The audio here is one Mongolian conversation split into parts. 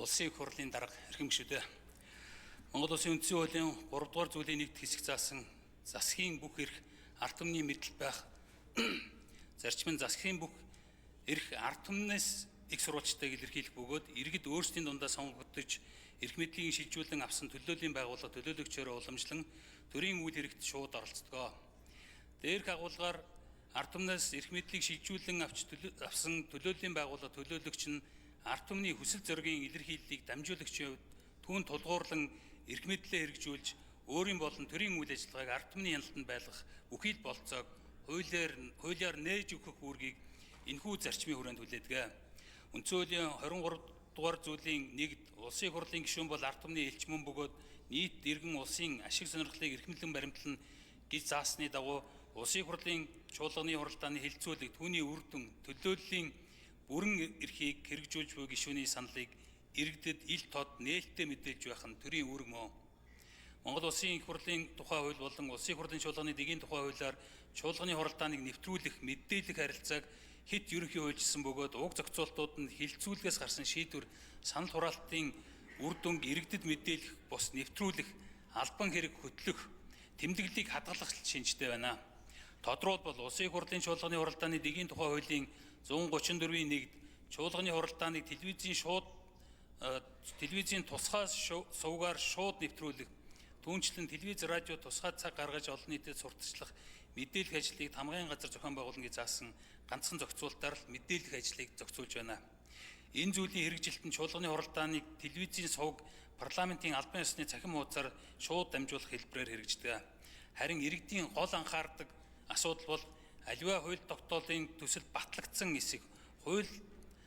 Улсын их хурлын дарга эрхэм гишүүдээ. Монгол Улсын үндсэн хуулийн 3 дугаар зүйлийн нэгд хэсэг заасан засгийн бүх эрх ард түмний мэдэлд байх зарчим нь засгийн бүх эрх ард түмнээс их сурвалжтайг илэрхийлэх бөгөөд иргэд өөрсдийн дундаа сонгогдож эрх мэдлийг шилжүүлэн авсан төлөөллийн байгууллага төлөөлөгчөөр уламжлан төрийн үйл хэрэгт шууд оролцдог. Дээрх агуулгаар ард түмнээс эрх мэдлийг шилжүүлэн авсан төлөөллийн байгууллага төлөөлөгч нь ард түмний хүсэл зоригийн илэрхийллийг дамжуулагчийн хувьд түүн тулгуурлан эрх мэдлээ хэрэгжүүлж өөрийн болон төрийн үйл ажиллагааг ард түмний хяналтанд байлгах бүхий л болцоог хуулиар нээж өгөх үүргийг энэхүү зарчмын хүрээнд хүлээдэг. Үндсэн хуулийн 23 дугаар зүйлийн нэгд улсын хурлын гишүүн бол ард түмний элч мөн бөгөөд нийт иргэн улсын ашиг сонирхлыг эрхэмлэн баримтлана гэж заасны дагуу улсын хурлын чуулганы хуралдааны хилцүүлэг түүний үр дүн төлөөллийн бүрэн эрхийг хэрэгжүүлж буй гишүүний саналыг иргэдэд ил тод нээлттэй мэдээлж байх нь төрийн үүрэг мөн. Монгол Улсын их хурлын тухай хууль болон Улсын их хурлын чуулганы дэгийн тухай хуулиар чуулганы хуралдааныг нэвтрүүлэх, мэдээлэх харилцааг хэт ерөнхий хуульчилсан бөгөөд уг зохицуултууд нь хилцүүлгээс гарсан шийдвэр санал хураалтын үр дүнг иргэдэд мэдээлэх бус нэвтрүүлэх, албан хэрэг хөтлөх, тэмдэглэлийг хадгалах шинжтэй байна. Тодорхойлбол Улсын их хурлын чуулганы хуралдааны дэгийн тухай хуулийн 134-ийн 1-д чуулганы хуралдааныг телевизийн шууд телевизийн тусгай сувгаар шууд нэвтрүүлэх, түүнчлэн телевиз, радио тусгай цаг гаргаж олон нийтэд сурталчлах, мэдээлэх ажлыг тамгын газар зохион байгуулна гэж заасан ганцхан зохицуултаар л мэдээлэх ажлыг зохицуулж байна. Энэ зүйлийн хэрэгжилт нь чуулганы хуралдааныг телевизийн сувг парламентын албан ёсны цахим хуудасаар шууд дамжуулах хэлбэрээр хэрэгждэг. Харин иргэдийн гол анхаардаг асуудал бол аливаа хууль тогтоолын төсөл батлагдсан эсэх хууль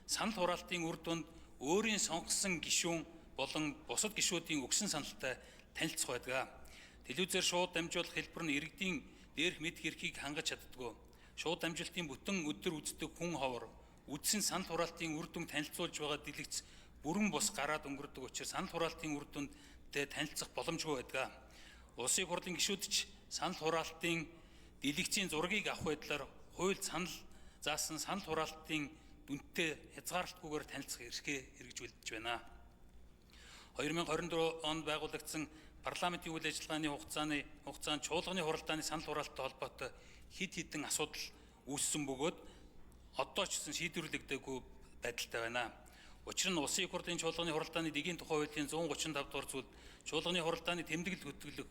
санал хураалтын үр дүнд өөрийн сонгосон гишүүн болон бусад гишүүдийн өгсөн саналтай танилцах байдаг. Телевизээр шууд дамжуулах хэлбэр нь иргэдийн дээрх мэдэх эрхийг хангаж чаддаггүй. Шууд дамжуулалтын бүтэн өдөр үздэг хүн ховор үдсэн санал хураалтын үр дүнг танилцуулж байгаа дэлгэц бүрэн бус гараад өнгөрдөг учраас санал хураалтын үр дүндтэй танилцах боломжгүй байдаг. Улсын хурлын гишүүд ч санал хураалтын дэлгэцийн зургийг авах байдлаар хууль санал заасан санал хураалтын дүнтэй хязгаарлалтгүйгээр танилцах эрхээ хэрэгжүүлж байна. 2024 онд байгуулагдсан парламентын үйл ажиллагааны хугацаанд чуулганы хуралдааны санал хураалттай холбоотой хэд хэдэн асуудал үүссэн бөгөөд одоо ч гэсэн шийдвэрлэгдээгүй байдалтай байна. Учир нь Улсын их хурлын чуулганы хуралдааны дэгийн тухай хуулийн 135 дугаар зүйлд чуулганы хуралдааны тэмдэглэл хөтөлбөр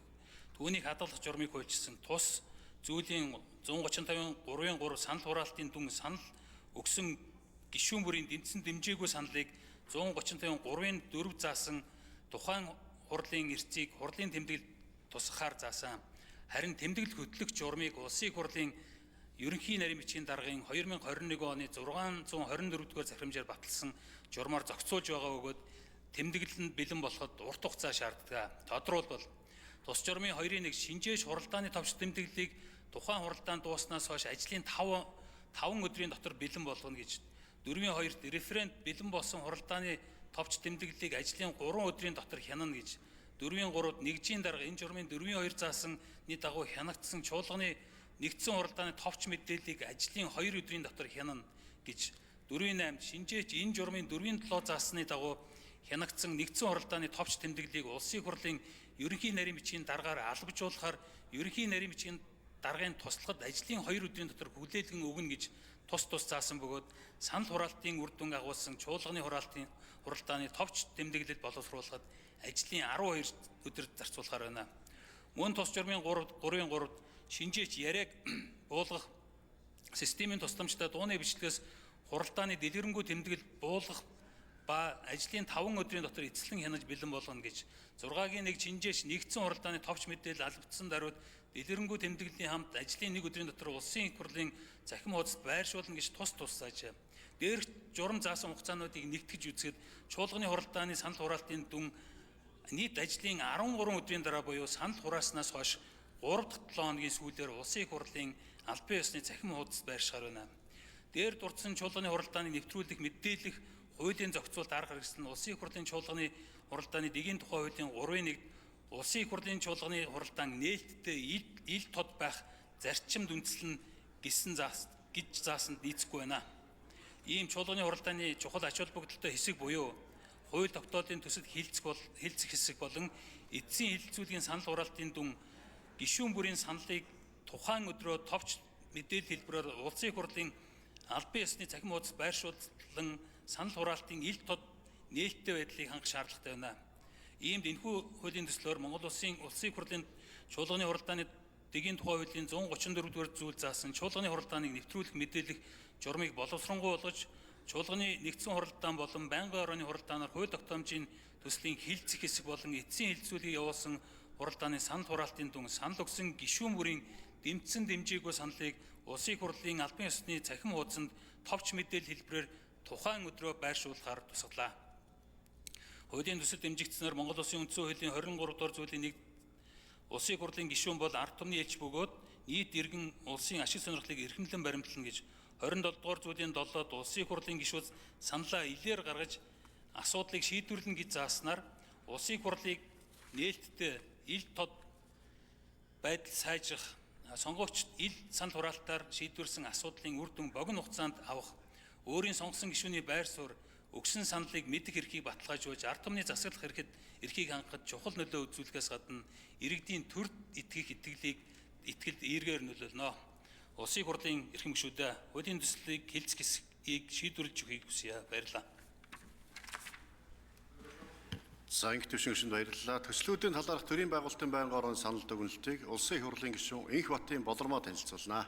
түүнийг хадгалах журмыг хуульчилсан тус зүйлийн 135-ын 3-ын 3 санал хураалтын дүн санал өгсөн гишүүн бүрийн дэмжсэн дэмжээгүй саналыг 135-ын 3-ын 4 заасан тухайн хурлын эрсийг хурлын тэмдэглэл тусгахаар заасан. Харин тэмдэглэл хөтлөх журмыг Улсын их хурлын ерөнхий нарийн бичгийн даргын 2021 оны 624 дугаар захирамжаар баталсан журмаар зохицуулж байгаа бөгөөд тэмдэглэл нь бэлэн болоход урт хугацаа шаарддаг. Тодорхойлбол тус журмын 2-ын 1 шинжээш хуралдааны товч тэмдэглэлийг тухайн хуралдаан дууснаас хойш ажлын 5 өдрийн дотор бэлэн болгоно гэж, 4-ийн 2-т референт бэлэн болсон хуралдааны товч тэмдэглэлийг ажлын 3 өдрийн дотор хянана гэж, 4-ийн 3-д нэгжийн дарга энэ журмын 4-ийн 2 заасны дагуу хянагдсан чуулганы нэгдсэн хуралдааны товч мэдээллийг ажлын 2 өдрийн дотор хянана гэж, 4-ийн 8-д шинжээч энэ журмын 4-ийн 7 заасны дагуу хянагдсан нэгдсэн хуралдааны товч тэмдэглэлийг Улсын хурлын ерөнхий нарийн бичгийн даргаар албажуулахаар ерөнхий нарийн бичгийн даргын туслахад ажлын 2 өдрийн дотор хүлээлгэн өгнө гэж тус тус заасан бөгөөд санал хураалтын үр дүнг агуулсан чуулганы хуралдааны товч тэмдэглэл боловсруулахад ажлын 12 өдөр зарцуулахаар байна. Мөн тус журмын 3-ын 3-д шинжээч яриаг буулгах системийн тусламжтай дууны бичлэгээс хуралдааны дэлгэрэнгүй тэмдэглэл буулгах ба ажлын 5 өдрийн дотор эцэслэн хянаж бэлэн болгоно гэж, 6-гийн 1 шинжээч нэгдсэн хуралдааны товч мэдээлэл албадсан даруйд дэлгэрэнгүй тэмдэглэлийн хамт ажлын 1 өдрийн дотор Улсын их хурлын цахим хуудасд байршуулна гэж тус тус заажээ. Дээрх журам заасан хугацаануудыг нэгтгэж үзэхэд чуулганы хуралдааны санал хураалтын дүн нийт ажлын 13 өдрийн дараа буюу санал хурааснаас хойш 3 дахь 7 хоногийн сүүлээр Улсын их хурлын албан ёсны цахим хуудасд байршихаар байна. Дээр дурдсан чуулганы хуралдааныг нэвтрүүлэх, мэдээлэх хуулийн зохицуулт арга хэрэгсэл нь Улсын их хурлын чуулганы хуралдааны дэгийн тухай хуулийн 3-ын 1-д Улсын их хурлын чуулганы хуралдаан нээлттэй ил тод байх зарчимд үндэслэн гэсэн гэж заасанд нийцэхгүй байна. Ийм чуулганы хуралдааны чухал ач холбогдолтой хэсэг буюу хууль тогтоолын төсөл хилцэх бол хилцэх хэсэг болон эцсийн хэлэлцүүлгийн санал хураалтын дүн гишүүн бүрийн саналыг тухайн өдрөө товч мэдээлэл хэлбэрээр Улсын их хурлын албан ёсны цахим хуудас байршуулсан санал хураалтын ил тод нээлттэй байдлыг хангах шаардлагатай байна. Иймд энэхүү хуулийн төслөөр Монгол Улсын Улсын их хурлын чуулганы хуралдааны дэгийн тухай хуулийн 134 дугаар зүйл заасан чуулганы хуралдааныг нэвтрүүлэх мэдээлэх журмыг боловсронгуй болгож чуулганы нэгдсэн хуралдаан болон байнгын орооны хуралдаанаар хууль тогтоомжийн төслийн хилцэх хэсэг болон эцсийн хэлэлцүүлгийг явуулсан хуралдааны санал хураалтын дүн санал өгсөн гишүүн бүрийн дэмжсэн дэмжээгүй саналыг Улсын их хурлын албан ёсны цахим хуудсанд товч мэдээлэл хэлбэрээр тухайн өдрөө байршуулахаар тусгалаа. Хуулийн төсөл дэмжигдсэнээр Монгол Улсын үндсэн хуулийн 23 дугаар зүйлийн 1 Улсын их хурлын гишүүн бол ард түмний элч бөгөөд нийт иргэн улсын ашиг сонирхлыг эрхэмлэн баримтлана гэж 27 дугаар зүйлийн 7-д Улсын их хурлын гишүүд саналаа илээр гаргаж асуудлыг шийдвэрлэнэ гэж зааснаар Улсын их хурлыг нээлттэй ил тод байдал сайжрах сонгогчид ил санал хураалтаар шийдвэрсэн асуудлын үр дүн богино хугацаанд авах өөрийн сонгосон гишүүний байр суурь өгсөн саналыг мэдэх эрхийг баталгаажуулж ард түмний засаглах эрхэд эрхийг хангахад чухал нөлөө үзүүлэхээс гадна иргэдийн төрд итгэх итгэлийг итгэлд эергээр нөлөөлнө. Улсын их хурлын эрхэм гишүүдээ хуулийн төслийг хэлцэх хэсгийг шийдвэрлэж өгөхийг хүсье. Баярлалаа. За инх түвшин гишүүнд баярлалаа. Төслүүдийн талаарх төрийн байгуулалтын байнгын орон санал дүгнэлтийг Улсын их хурлын гишүүн Энх Батын Болормоо танилцуулна.